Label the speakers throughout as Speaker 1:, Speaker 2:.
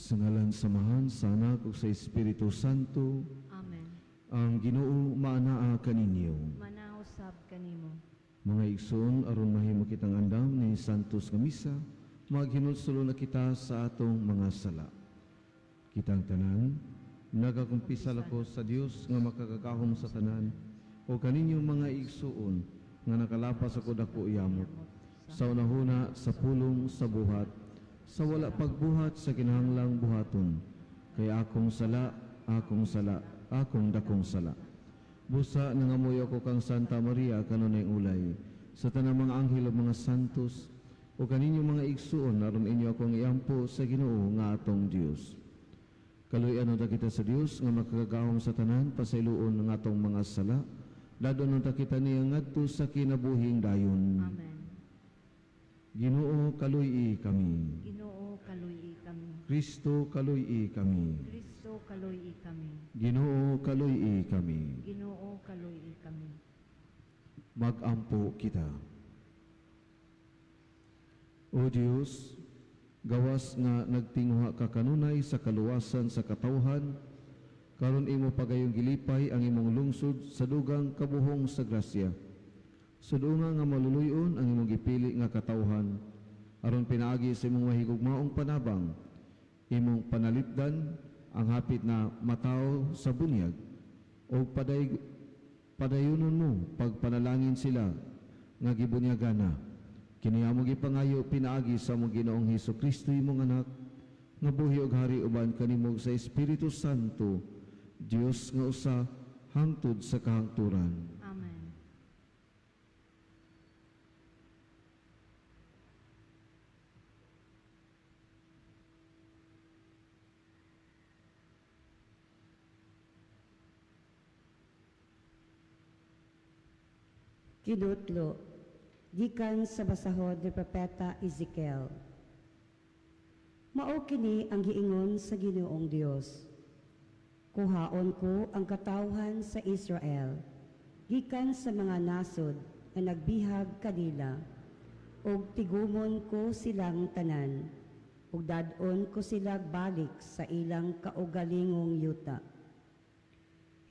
Speaker 1: Sa ngalan sa Amahan, sa Anak ug sa Espiritu Santo.
Speaker 2: Amen.
Speaker 1: Ang Ginoo maanaa kaninyo.
Speaker 2: Manausab kanimo.
Speaker 1: Mga igsoon, aron mahimo kitang andam ni Santos nga Misa, maghinulsol na kita sa atong mga sala. Kitang tanan, nagakumpisal ako sa Dios nga makagagahom sa tanan, o kaninyo mga igsoon nga nakalapas ako dako yamot, sa unahuna, sa pulong, sa buhat, sa wala pagbuhat sa kinahanglang buhaton, kay akong sala, akong sala, akong dakong sala. Busa nangamuyo ko kang Santa Maria kanunay ulay, sa tanang mga anghel ug mga santos, o kaninyo mga igsuon, aron inyo akong iampo sa Ginoo nga atong Dios. Kaluy-an unta kita sa Dios nga makagagahom sa tanan, pasayloon ang atong mga sala, dadon unta kita niya ngadto sa kinabuhing dayon.
Speaker 2: Amen.
Speaker 1: Ginoo, kaluy-i kami.
Speaker 2: Ginoo, kaluy-i kami.
Speaker 1: Kristo, kaluy-i kami.
Speaker 2: Kristo, kaluy-i kami.
Speaker 1: Ginoo, kaluy-i kami.
Speaker 2: Ginoo, kaluy-i kami.
Speaker 1: Magampo kita. O Dios, gawas nga nagtinguha ka kanunay sa kaluwasan sa katawhan, karon imo pagayong gilipay ang imong lungsod sa dugang kabuhong sa grasya. Sudunga nga maluluyon ang imong gipili nga katawhan, aron pinaagi sa imong mahigugmaong panabang, imong panalipdan ang hapit na mataw sa bunyag, o padayunon mo pagpanalangin sila nga gibunyagan na. Kini among gipangayo pinaagi sa among Ginoong Hesus Kristo imong anak, nga buhi og hari uban kanimo sa Espiritu Santo, Dios nga usa hangtod sa kahangturan.
Speaker 2: Amen.
Speaker 3: Kinutlo, gikan sa basahod ni Propeta Ezekiel. Mao kini ang giingon sa Ginoong Dios. Kuhaon ko ang katawhan sa Israel, gikan sa mga nasod nga nagbihag kanila, ug tigumon ko silang tanan, ug dad-on ko sila balik sa ilang kaugalingong yuta.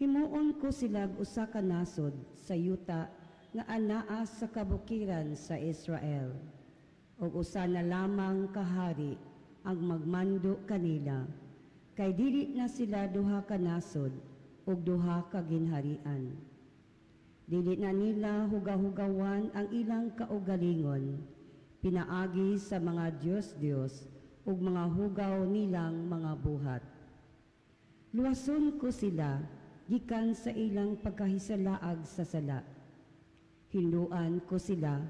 Speaker 3: Himuon ko sila usa ka nasod sa yuta nga anaa sa kabukiran sa Israel, ug usa na lamang kahari ang magmando kanila, kay dili na sila duha ka nasod ug duha ka ginharian. Dili na nila hugahugawan ang ilang kaugalingon, pinaagi sa mga Diyos-Diyos ug mga hugaw nilang mga buhat. Luwason ko sila gikan sa ilang pagkahisalaag sa sala. Hinduan ko sila,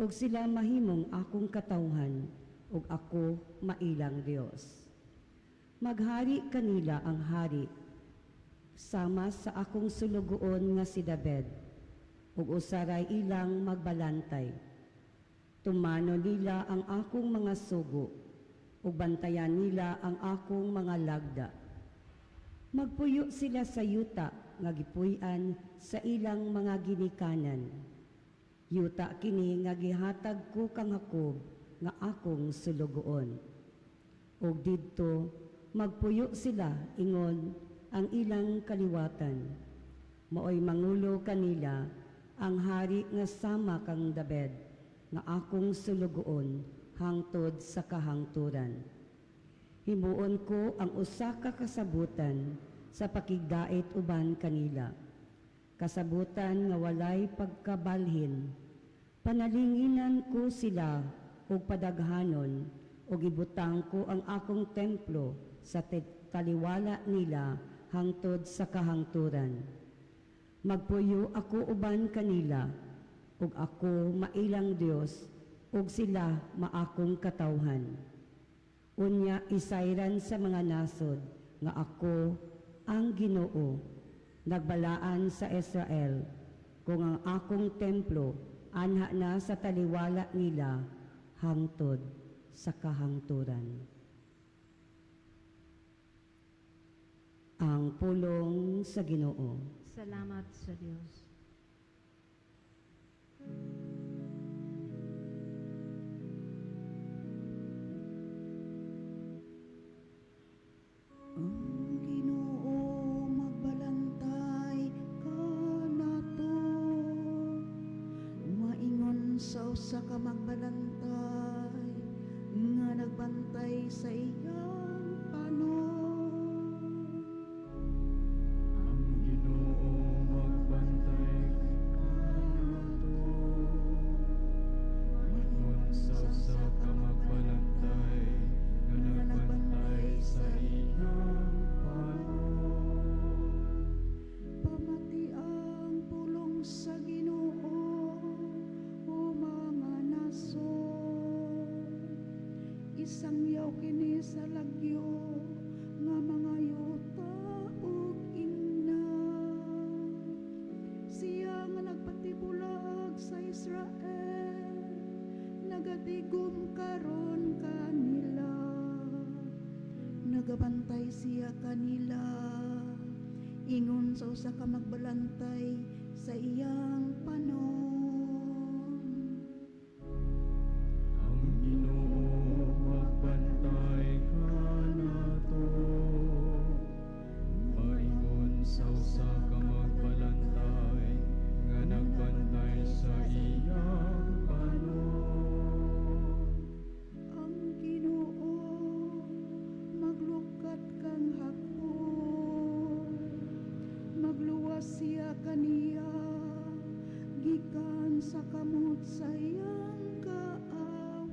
Speaker 3: ug sila mahimong akong katawhan, ug ako mailang Dios. Maghari kanila ang hari, sama sa akong sulugoon nga si David, ug usaray ilang magbalantay. Tumano nila ang akong mga sugo, ug bantayan nila ang akong mga lagda. Magpuyo sila sa yuta nga gipuy-an sa ilang mga ginikanan. Yuta kini nga gihatag ko kang Jacob nga akong sulugoon. Ug didto magpuyo sila ingon ang ilang kaliwatan. Maoy mangulo kanila ang hari nga sama kang David nga akong sulugoon hangtod sa kahangturan. Himuon ko ang usa ka kasabutan sa pakigdait uban kanila. Kasabutan nga walay pagkabalhin. Panalinginan ko sila og padaghanon, ug ibutang ko ang akong templo sa taliwala nila hangtod sa kahangturan. Magpuyo ako uban kanila, ug ako mailang Dios, ug sila maakong katawhan. Unya isayran sa mga nasod nga ako ang Ginoo, nagbalaan sa Israel, kung ang akong templo anha na sa taliwala nila hangtod sa kahangturan. Ang pulong sa Ginoo.
Speaker 2: Salamat sa Dios.
Speaker 4: Nagabantay siya kanila, ingon sa usa ka magbalantay sa iyang panon.
Speaker 5: Ang Ginoo magbantay kanato, maingon sa usa ka magbalantay nga nagbantay sa iyang panon.
Speaker 4: Ang Ginoo maglukat kang Jacob, magluwas siya kaniya gikan sa kamot sa iyang kaaway.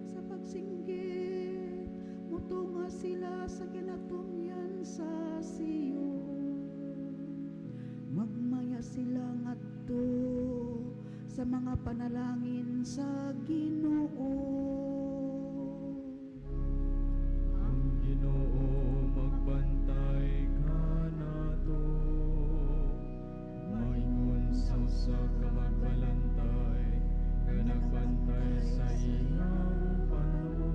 Speaker 4: Sa pagsinggit, mutunga sila sa kinatumyan sa Sion. Magmaya sila ngadto sa mga panalangin sa Ginoo.
Speaker 5: Ang Ginoo magbantay kanato, maingon sa usa ka magbalantay nga nagbantay sa iyang panon.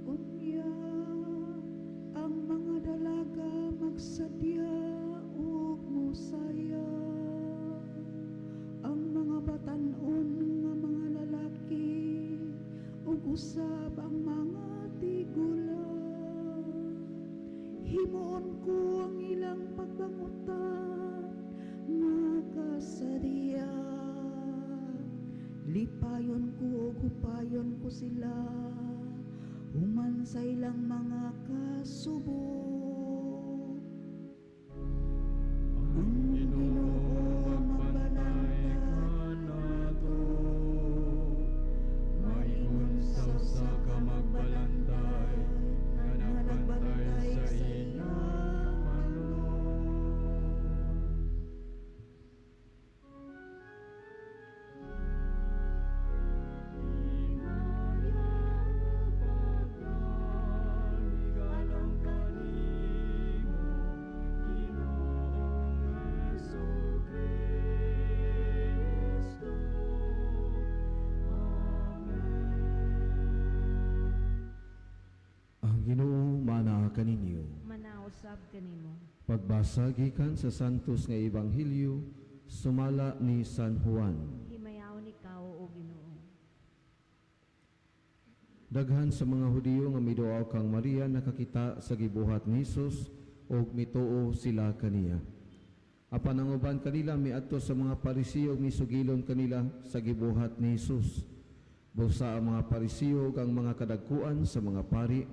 Speaker 4: Unya ang mga dalaga magsadya ug mosaya, ang mga batan-on nga mga lalaki ug usab ang mga tigulang. Himuon ko ang ilang pagbangutan nga kasadya. Lipayon ko ug hupayon ko sila human sa ilang mga kasubok.
Speaker 5: Ang Ginoo magbantay kanato, maingon sa usa ka magbalantay nga nagbantay sa iyang panon. Higalang kanimo, Ginoong Hesukristo. Amen.
Speaker 1: Ang Ginoo manaa kaninyo.
Speaker 2: Manausab kanimo.
Speaker 1: Pagbasa gikan sa Santos nga Ebanghelyo sumala ni San Juan.
Speaker 2: Himayaon ikaw, o Ginoo.
Speaker 1: Daghan sa mga Hudiyo nga miduaw kang Maria nakakita sa gibuhat ni Hesus ug mituo sila kaniya. Apan ang uban kanila miadto sa mga Parisiyo ug misugilon kanila sa gibuhat ni Hesus. Busa ang mga Parisiyo ug ang mga kadagkuan sa mga pari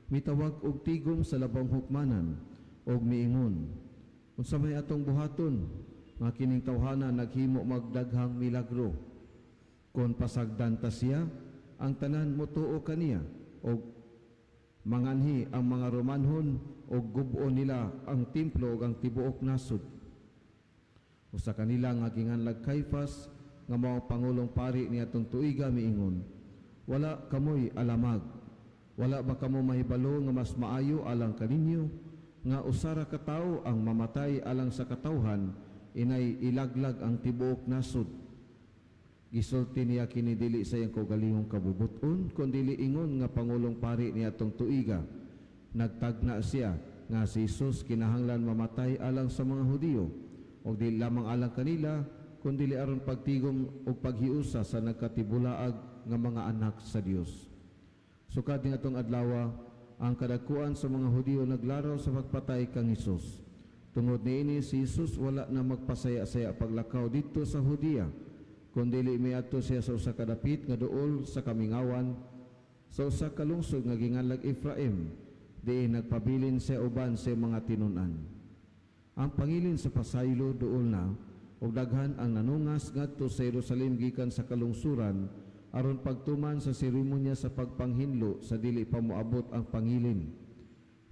Speaker 1: mitawag og tigom sa labong hukmanan ug miingon, "Unsa may atong buhaton nga kining tawhana naghimo magdaghang milagro? Kon pasagdan ta siya, ang tanan motuo kaniya og manganhi ang mga Romanhon og gub-on nila ang templo ug ang tibuok nasod." Usa kanila nga ginganlag Kaifas nga mao ang pangulong pari niadtong tuiga miingon, "Wala kamoy alamag. Wala ba kamo mahibalo nga mas maayo alang kaninyo nga usa ra ka tawo ang mamatay alang sa katawhan inay ilaglag ang tibuok nasod?" Gisulti niya kini dili sa iyang kaugalingong kabubut-on, kundi ingon nga pangulong pari niadtong tuiga. Nagtagna siya nga si Jesus kinahanglan mamatay alang sa mga Hudiyo, ug dili lamang alang kanila, kundi aron pagtigom ug paghiusa sa nagkatibulaag nga mga anak sa Dios. Sukad ni atong adlaw, ang kadagkuan sa mga Hudiyo naglaraw sa pagpatay kang Hesus. Tungod niini, si Jesus wala na magpasaya-saya paglakaw didto sa Hudiya, kundi miadto siya sa usa ka dapit nga duol sa kamingawan, sa usa ka lungsod nga ginganlag Efraim, diin nagpabilin siya uban sa mga tinun-an. Ang pangilin sa pasaylo duol na, ug daghan ang nanungas ngadto sa Jerusalem gikan sa kalungsuran aron pagtuman sa seremonya sa pagpanghinlo sa dili pa moabot ang pangilin.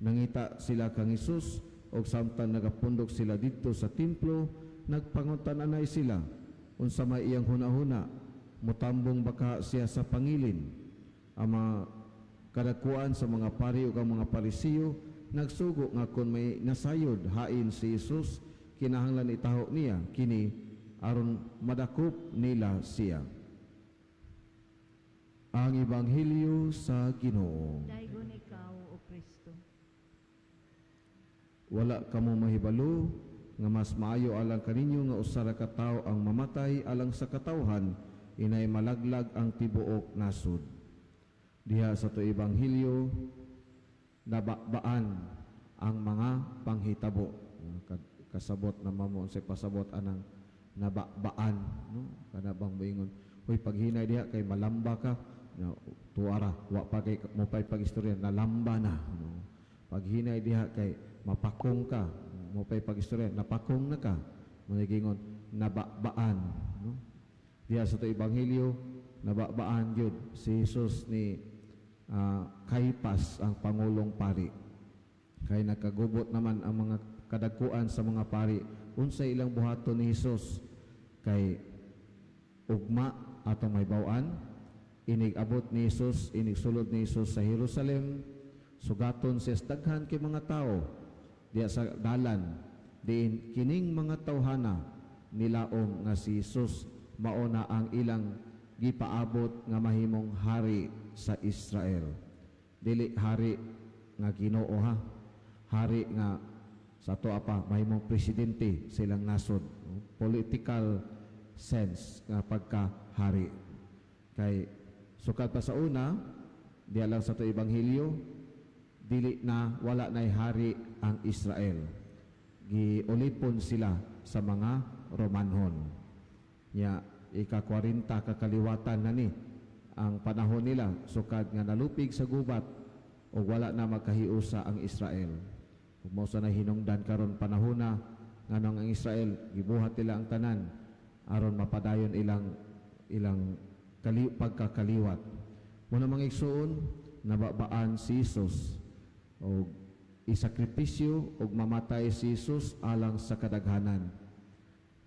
Speaker 1: Nangita sila kang Hesus, ug samtang nagapundok sila didto sa templo, nagpangutan-anay sila unsa may iyang hunahuna, mutambong baka siya sa pangilin. Ang mga kadakuan sa mga pari ug ang mga Parisiyo nagsugo nga kon may nasayod hain si Hesus, kinahanglan itaho niya kini aron madakop nila siya. Ang Ebanghelyo sa Ginoo.
Speaker 2: Daygon ikaw, O Kristo.
Speaker 1: Wala kamo mahibalo nga mas maayo alang kaninyo nga usa ra ka tawo ang mamatay alang sa katawhan, inay malaglag ang tibuok nasod. Diha sa to Ebanghelyo, nababaan ang mga panghitabo. Kasabot na mamo unsay pasabot anang nababaan, no? Kana bang moingon, hoy paghinay diha kay malamba ka, no, tuara wa pa kay mo pay pagistorya, nalamba na, no? Paghinay diha kay mapakong ka, mo pay pagistorya, napakong na ka. Mo gingon nababaan, no? Diha sa to Ebanghelyo, nababaan gyud si Jesus ni Caiphas ang pangulong pari. Kay nakagubot naman ang mga kadagkuan sa mga pari unsay ilang buhaton ni Hesus, kay ugma atong mahibaw-an inig abot ni Hesus, inig sulod ni Hesus sa Jerusalem, sugaton siya sa daghan kay mga tao diha sa dalan, diin kining mga tawhana nilaom nga si Hesus mao na ang ilang gipaabot nga mahimong hari sa Israel. Dili hari nga Ginoo ha, hari nga sa ato pa mahimong presidente sa ilang nasod, political sense nga pagkahari. Kay sukad pa sa una, diha lang sa ato Ebanghelyo, dili na, wala na'y hari ang Israel. Giulipon sila sa mga Romanhon. Nya ika-40 kakaliwatan na ni ang panahon nila sukad nga nalupig sa gubat o wala na magkahiusa ang Israel. Ug mao sa nahinungdan karon panahona nganong ang Israel gibuhat nila ang tanan aron mapadayon ilang pagkakaliwat. Muna mga igsoon, nababaan si Jesus og isakripisyo og mamatay si Jesus alang sa kadaghanan.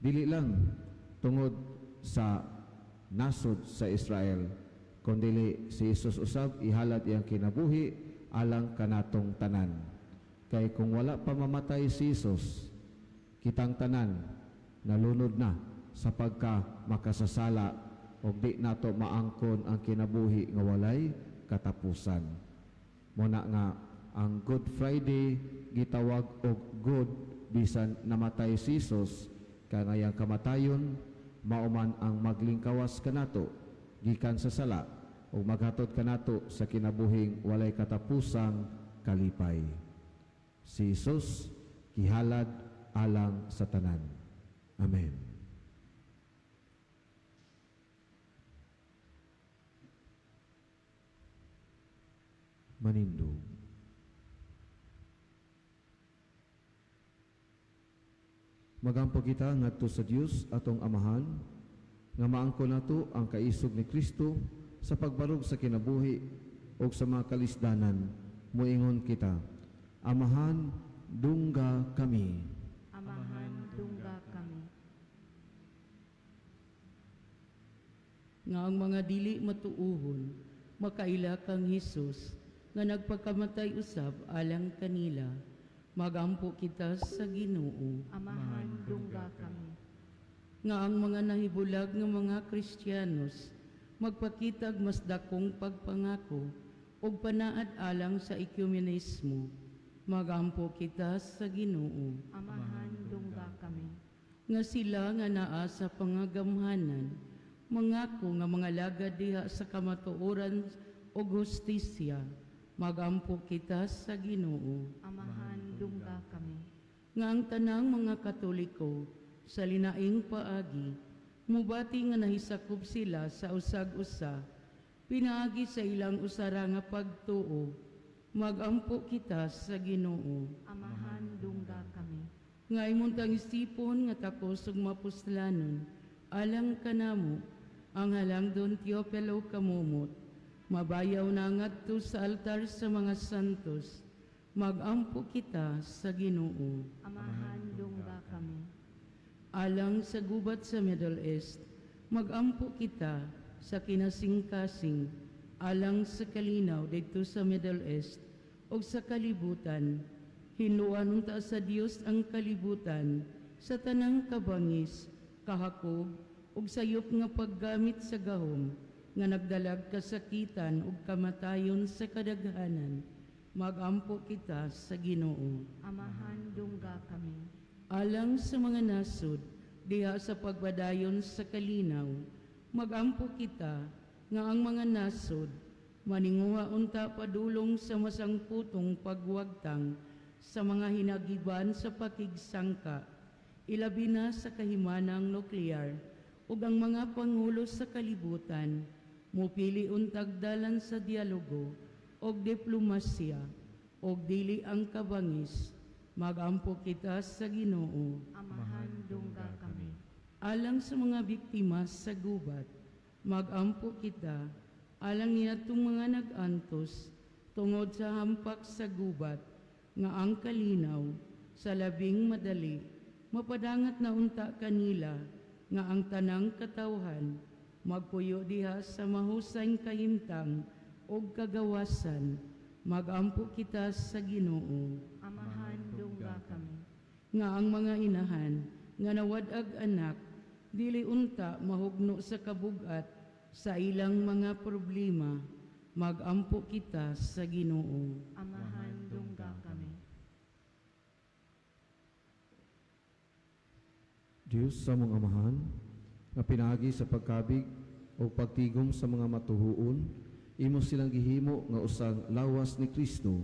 Speaker 1: Dili lang tungod sa nasod sa Israel, kundili si Jesus usab ihalad iyang kinabuhi alang kanatong tanan. Kay kung wala pa mamatay si Jesus, kitang tanan nalunod na sa pagka makasasala og di nato maangkon ang kinabuhi nga walay katapusan. Muna nga ang Good Friday gitawag og good bisan namatay si Jesus, kay ngayang kamatayon mao man ang maglingkawas kanato gikan sa sala ug maghatod kanato sa kinabuhing walay katapusang kalipay. Si Jesus gihalad alang sa tanan. Amen. Manindog. Magampo kita ngadto sa Dios atong Amahan, nga maangkon nato ang kaisog ni Kristo sa pagbarog sa kinabuhi ug sa mga kalisdanan. Moingon kita, Amahan, dungga kami.
Speaker 2: Amahan, dungga kami.
Speaker 6: Nga ang mga dili matuuhon, makaila kang Hesus, nga nagpakamatay usab alang kanila. Magampo kita sa Ginoo.
Speaker 2: Amahan, dungga kami.
Speaker 6: Nga ang mga nahibulag nga mga Kristiyanos magpakitag mas dakong pagpangako ug panaad alang sa ekumenismo. Magampo kita sa Ginoo.
Speaker 2: Amahan, dungga kami.
Speaker 6: Nga sila nga naa sa pangagamhanan, mangako nga mga lagad diha sa kamatuoran ug hustisya. Magampo kita sa Ginoo.
Speaker 2: Amahan, dungga kami.
Speaker 6: Nga ang tanang mga Katoliko sa linaing paagi, mubati nga nahisakop sila sa usag-usa, pinaagi sa ilang usara nga pagtuo. Magampo kita sa Ginoo.
Speaker 2: Amahan, dungga kami.
Speaker 6: Nga imong tangisipon nga takos ug mapuslanon, alang kanamo ang halangdon Teopelo kamumot, mabayaw na ngadto sa altar sa mga santos. Magampo kita sa Ginoo.
Speaker 2: Amahan, dungga kami.
Speaker 6: Alang sa gubat sa Middle East, magampo kita sa kinasingkasing alang sa kalinaw didto sa Middle East ug sa kalibutan. Hinluan unta sa Dios ang kalibutan sa tanang kabangis, kahakob ug sayop nga paggamit sa gahom. nga nagdalag kasakitan ug kamatayon sa kadaghanan, magampo kita sa Ginoo.
Speaker 2: Amahan, dungga kami.
Speaker 6: Alang sa mga nasod diha sa pagpadayon sa kalinaw, magampo kita nga ang mga nasod maninguha unta padulong sa masangputong pagwagtang sa mga hinagiban sa pakigsangka, ilabi na sa kahimanang nuklear ug ang mga pangulo sa kalibutan mupili untag dalan sa dialogo og diplomasya og dili ang kabangis, magampo kita sa Ginoo.
Speaker 2: Amahan, dungga kami.
Speaker 6: Alang sa mga biktima sa gubat, magampo kita alang niadtong mga nag-antos tungod sa hampak sa gubat nga ang kalinaw sa labing madali mapadangat na unta kanila nga ang tanang katawhan magpuyo diha sa mahusay kahimtang og kagawasan, magampo kita sa Ginoo.
Speaker 2: Amahan, dungga kami.
Speaker 6: Nga ang mga inahan nga nawad-ag anak dili unta mahugno sa kabugat sa ilang mga problema, magampo kita sa Ginoo.
Speaker 2: Amahan, dungga kami.
Speaker 1: Diyos sa among Amahan, nga pinaagi sa pagkabig o pagtigom sa mga matuhuon, imo silang gihimo nga usang lawas ni Kristo.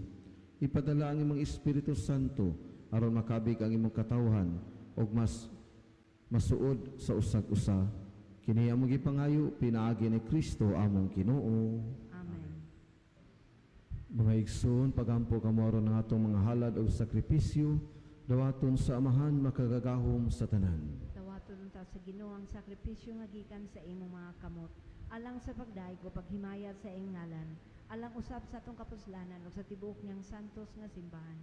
Speaker 1: Ipadala ang imong Espiritu Santo aron makabig ang imong katawhan og mas masuod sa usag-usa. Kini among gipangayo pinaagi ni Kristo among Ginoo.
Speaker 2: Amen.
Speaker 1: Mga igsoon, pagampo kamo aron ang atong mga halad og sakripisyo, dawaton sa Amahan makagagahom sa tanan.
Speaker 2: Dawaton unta sa Ginoo ang sakripisyo nga gikan sa imong mga kamot, alang sa pagdayeg o paghimayat sa iyang ngalan, alang usab sa atong kapuslanan ug sa tibuok niyang santos nga simbahan.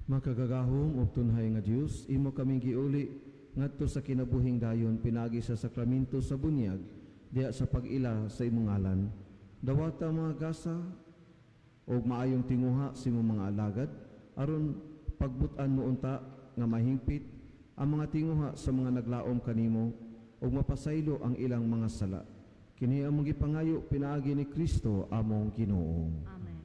Speaker 1: Makagagahom ug tunhay nga Dios, imo kaming giuli ngadto sa kinabuhing dayon pinaagi sa sakramento sa bunyag diha sa pag-ila sa imong ngalan. Dawata mga gasa og maayong tinguha sa imong mga alagad aron pagbut-an mo unta nga mahingpit ang mga tinguha sa mga naglaom kanimo ug mapasaylo ang ilang mga sala. Kini among gipangayo pinaagi ni Kristo among Ginoo.
Speaker 2: Amen.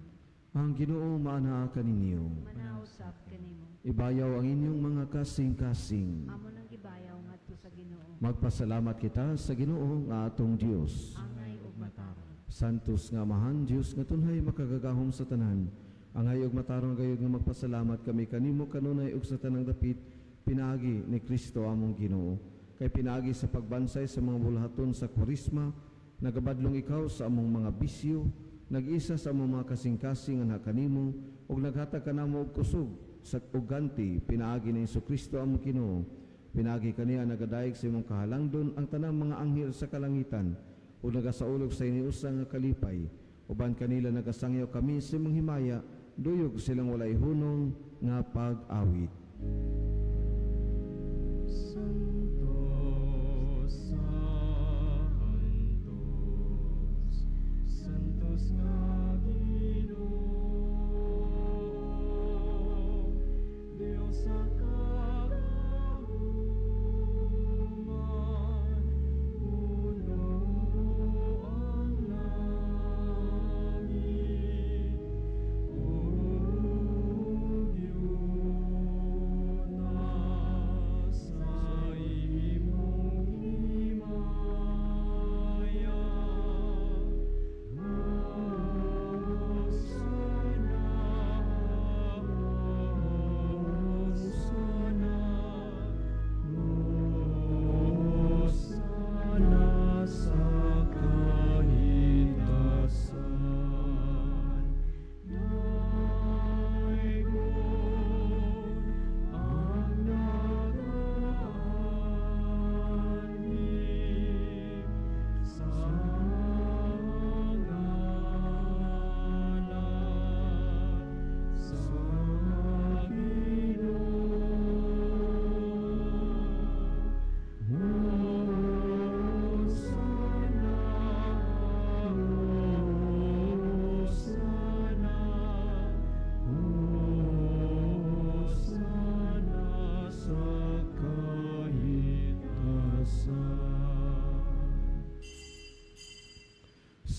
Speaker 1: Ang Ginoo maanaa kaninyo.
Speaker 2: Manausap kanimo.
Speaker 1: Ibayaw ang inyong mga kasing-kasing.
Speaker 2: Amo nang gibayaw ngadto sa Ginoo.
Speaker 1: Magpasalamat kita sa Ginoo nga atong Dios.
Speaker 2: Angay ug matarong.
Speaker 1: Santos nga Amahan, Dios nga tunhay makagagahom sa tanan. Angay ug matarong gayud nga magpasalamat kami kanimo kanunay ug sa tanang dapit pinaagi ni Kristo among Ginoo. Kay pinaagi sa pagbansay sa mga bulahaton sa Kwarisma, nagabadlong ikaw sa among mga bisyo, nag-isa sa among mga kasing-kasing nga kanimo ug naghatag kanamo og kusog sa og ganti pinaagi ni Hesukristo among Ginoo. Pinaagi kaniya nagadayeg sa imong kahalangdon ang tanang mga anghel sa kalangitan ug nagasaulog sa iniusa nga kalipay. Uban kanila nagasangyaw kami sa imong himaya, duyog silang walay hunong nga pag-awit.
Speaker 5: Santos, Santos, Santos nga Ginoo, Dios sa kagahuman, puno ang langit ug yuta.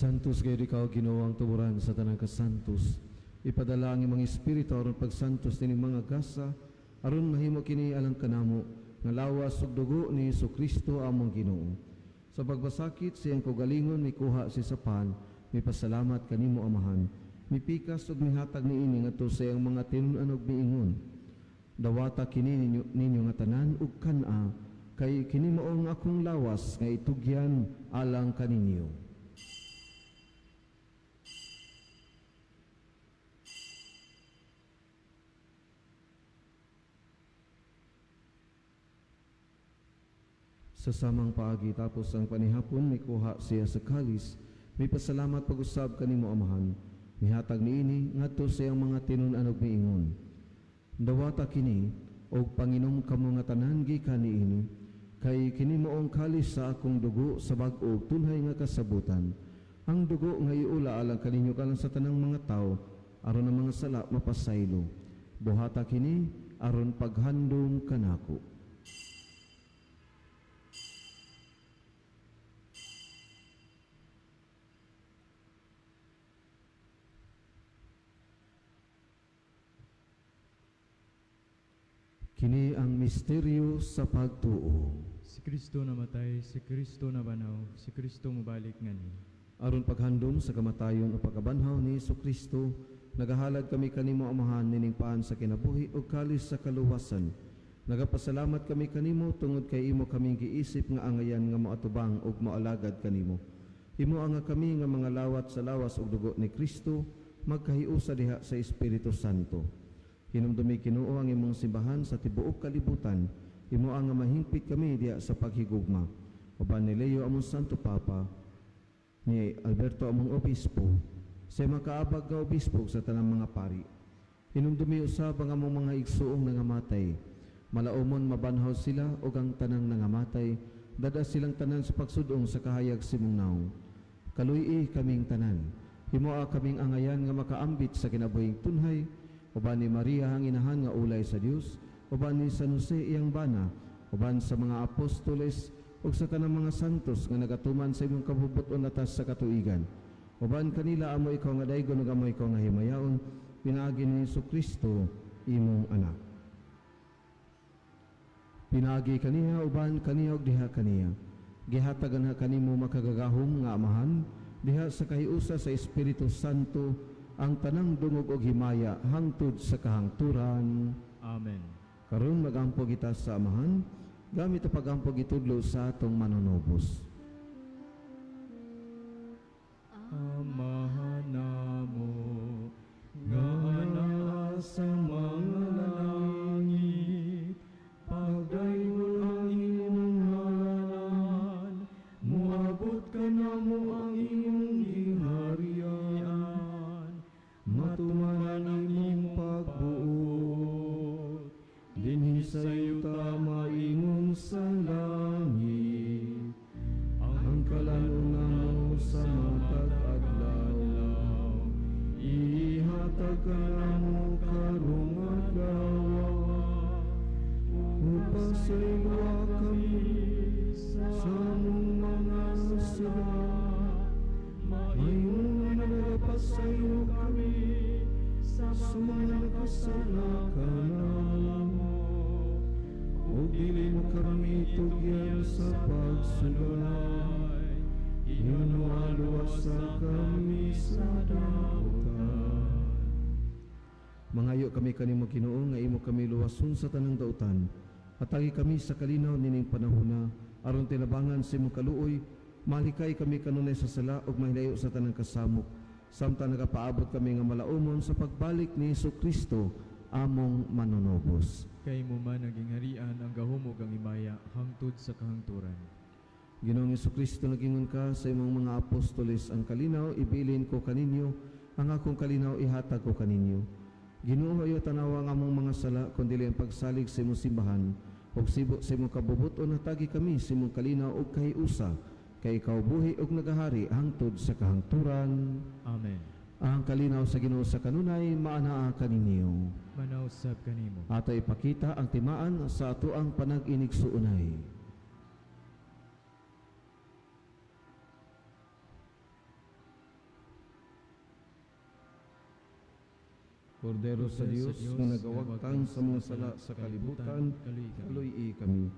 Speaker 1: Santos kayo ikaw, Ginoo, ang tuburan sa tanang kasantos. Ipadala ang imong espiritu aron pagsantos nining mga gasa, aron mahimo kini alang kanamo nga lawas ug dugo ni Hesukristo among Ginoo. Sa pagbasakit sa iyang kaugalingon mikuha si sapan, mipasalamat kanimo Amahan, mipikas ug mihatag niini ngadto sa iyang mga tinun-an ug miingon. Dawata kini ninyo nga tanan ug kan-a, kay kini mao ang akong lawas nga itugyan alang kaninyo. Sa samang paagi tapos ang panihapon, mikuha siya sa kalis, may pasalamat pag-usab kanimo Amahan, mihatag niini ngadto sa iyang mga tinun-an ug miingon. Dawata kini og panginom kamo nga tanan gikan niini, kay kini moong kalis sa akong dugo sa bag-o ug tunhay nga kasabutan. Ang dugo nga iula alang kaninyo kalang sa tanang mga tawo, aron ang mga sala mapasaylo. Buhata kini aron paghandom kanako. Kini ang misteryo sa pagtuo.
Speaker 5: Si Kristo namatay, si Kristo nabanaw, si Kristo mubalik ngani.
Speaker 1: Aron paghandom sa kamatayon o pagkabanhaw ni Hesukristo, nagahalad kami kanimo Amahan nining paan sa kinabuhi o kalis sa kaluwasan. Nagapasalamat kami kanimo tungod kay imo kaming giisip nga angayan nga moatubang ug moalagad kanimo. Imo ang kami nga mga lawat sa lawas ug dugo ni Kristo, magkahiusa diha sa Espiritu Santo. Hinumdumi Ginoo ang imong simbahan sa tibuok kalibutan. Imo ang mahingpit kami diha sa paghigugma. Uban ni Leo among Santo Papa, ni Alberto among Obispo, sa makaabag nga obispo sa tanang mga pari. Hinumdumi usab ang among mga igsuong nangamatay. Malaumon mabanhaw sila ug ang tanang nangamatay, dada silang tanan sa pagsudong sa kahayag simong naong. Kaluy-i kaming tanan. Himoa kaming angayan nga makaambit sa kinabuhing tunhay, uban ni Maria ang inahan nga ulay sa Dios, uban ni San Jose iyang bana, uban sa mga apostoles ug sa tanang mga santos nga nagatuman sa imong kabubut-on atas sa katuigan. Uban kanila amo ikaw nga daygon ug amo ikaw nga himayaon, pinaagi ni Hesukristo imong anak. Pinaagi kaniya uban kaniya ug diha kaniya. Gihatagan ha kanimo makagagahom nga Amahan diha sa kahiusa sa Espiritu Santo ang tanang dungog og himaya hangtod sa kahangturan.
Speaker 5: Amen.
Speaker 1: Karon magampo kita sa Amahan, gamit ang pagampo gitudlo sa atong manunubos.
Speaker 5: Amahan namo nga anaa sa mga langit, pagdaygon ang imong ngalan, moabot kanamo ang imong giharian, matuman ang imong pagbuot, dinhi sa yuta maingon sa langit. Ang kalan-on namo sa matag adlaw, ihatag kanamo karong adlaw, upasayloa kami sa among mga sala, maingon nga nagapasaylo kami sa mga nakasala kanamo. Ug dili mo kami tugyan sa pagsulay, ingon luwasa kami sa dautan.
Speaker 1: Mangayo kami kanimo Ginoo nga imo kami luwason sa tanang dautan. Hatagi kami sa kalinaw nining panahona aron tinabangan sa imong kaluoy, malikay kami kanunay sa sala ug mahilayo sa tanang kasamok. Samtang nagapaabot kami nga malaumon sa pagbalik ni Hesukristo among manunubos.
Speaker 5: Kay mo man naging harian ang gahom ug ang himaya hangtod sa kahangturan.
Speaker 1: Ginoong Hesukristo, nagingon ka sa imong mga apostoles, ang kalinaw ibilin ko kaninyo, ang akong kalinaw ihatag ko kaninyo. Ginoo, ayo tanawa ang among mga sala, kundi ang pagsalig sa imong simbahan, ug sibo sa imong kabubut-on, hatagi kami sa imong kalinaw ug kahiusa, kay ikaw buhi ug nagahari hangtod sa kahangturan.
Speaker 5: Amen.
Speaker 1: Ang kalinaw sa Ginoo sa kanunay maanaa kaninyo.
Speaker 5: Manaw sab kanimo.
Speaker 1: Ato ipakita ang timaan sa atoang panag-inigsuonay. Kordero sa Dios nga nagawagtang sa mga sala sa kalibutan, kaluy-i kami.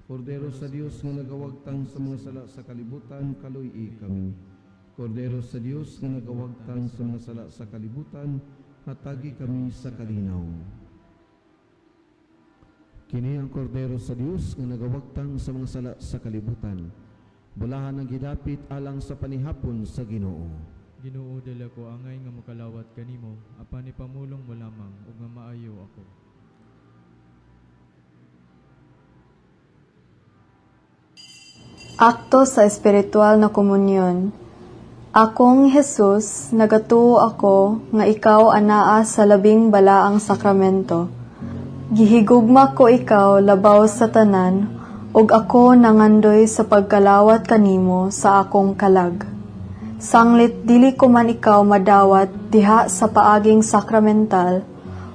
Speaker 1: Kordero sa Dios nga nagawagtang sa mga sala sa kalibutan, kaluy-i kami. Kordero sa Dios nga nagawagtang sa mga sala sa kalibutan, hatagi kami sa kalinaw. Kini ang Kordero sa Dios nga nagawagtang sa mga sala sa kalibutan. Bulahan ang gidapit alang sa panihapon sa Ginoo.
Speaker 5: Ginoo, dili ako angay nga mokalawat kanimo, apan ipamulong mo lamang ug nga maayo ako.
Speaker 7: Akto sa espiritual na komunyon. Akong Hesus, nagatuo ako nga ikaw anaa sa labing balaang sakramento. Gihigugma ko ikaw labaw sa tanan, ug ako nangandoy sa pagkalawat kanimo sa akong kalag. Sanglit dili ko man ikaw madawat diha sa paaging sakramental,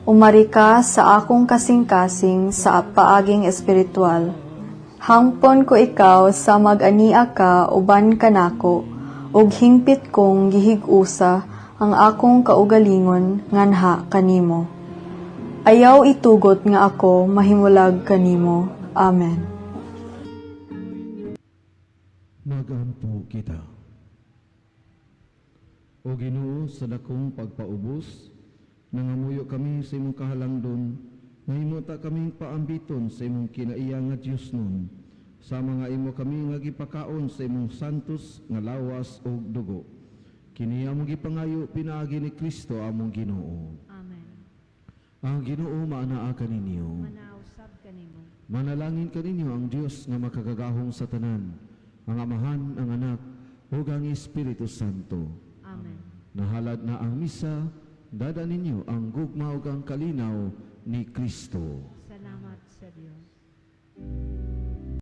Speaker 7: umari ka sa akong kasing-kasing sa paaging espiritual. Hangpon ko ikaw sa mag-ania ka uban kanako, ug hingpit kong gihig-usa ang akong kaugalingon nganha kanimo. Ayaw itugot nga ako mahimulag kanimo. Amen.
Speaker 1: Magampo kita. O Ginoo, sa dakong pagpaubos, nangamuyo kami sa imong kahalangdon, nahimota kaming paambiton sa imong kinaiya nga Dios nun, sa mga imo kami nga gipakaon sa imong santos nga lawas ug dugo. Kini among gipangayo pinaagi ni Kristo among Ginoo.
Speaker 2: Amen.
Speaker 1: Ang Ginoo maanaa kaninyo.
Speaker 2: Manausab kanimo.
Speaker 1: Manalangin kaninyo ang Dios nga makagagahom sa tanan, ang Amahan, ang Anak, ug ang Espiritu Santo.
Speaker 2: Amen.
Speaker 1: Nahalad na ang misa, dada ninyo ang gugma ug ang kalinaw ni Kristo.